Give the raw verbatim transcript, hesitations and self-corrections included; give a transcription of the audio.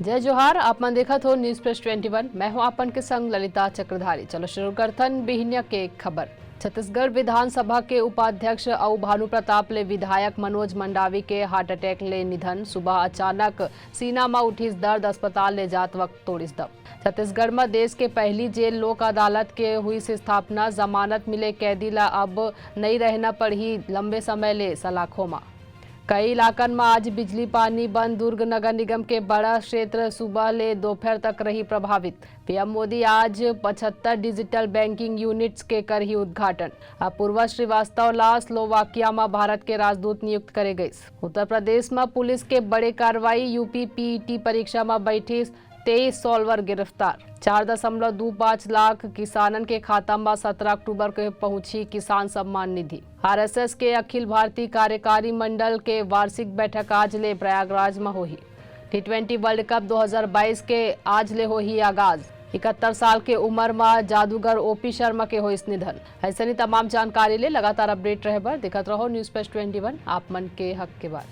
जय जोहार, आप मन देखत हो News Press twenty one, मैं हूं आप मन के संग ललिता चक्रधारी। चलो शुरू करथन बिहनिया के खबर। छत्तीसगढ़ विधानसभा के उपाध्यक्ष अउ भानु प्रताप ले विधायक मनोज मंडावी के heart attack ले निधन। सुबह अचानक सीना म उठिस दर्द, अस्पताल ले जात वक्त तोड़िस दम। छत्तीसगढ़ म देश के पहली जेल लोक अदालत के हुई से स्थापना, जमानत मिले कैदी ला अब नई रहना पड़ही लंबे समय ले सलाखों म। कई इलाकन म आज बिजली पानी बंद। दुर्ग नगर निगम के बड़ा क्षेत्र सुबह ले दोपहर तक रही प्रभावित। पीएम मोदी आज पचहत्तर digital banking units के करही उद्घाटन। अपूर्वा श्रीवास्तव ला स्लोवाकिया म भारत के राजदूत नियुक्त करे गइस। उत्तर प्रदेश म पुलिस के बड़े कार्रवाई, यूपी पीईटी परीक्षा म बैठिस तेईस solver गिरफ्तार। चार दशमलव दो पाँच लाख किसानन के खाता म सत्रह अक्टूबर के पहुंची किसान सम्मान निधि। आरएसएस के अखिल भारतीय कार्यकारी मंडल के वार्षिक बैठक आज ले प्रयागराज म होही। T twenty World Cup दो हज़ार बाईस के आज ले होही आगाज। इकहत्तर साल के उम्र म जादूगर ओपी शर्मा के होइस निधन। अइसने तमाम जानकारी ले लगातार update रहे बर देखत रहो News Press twenty one, आप मन के हक के बात।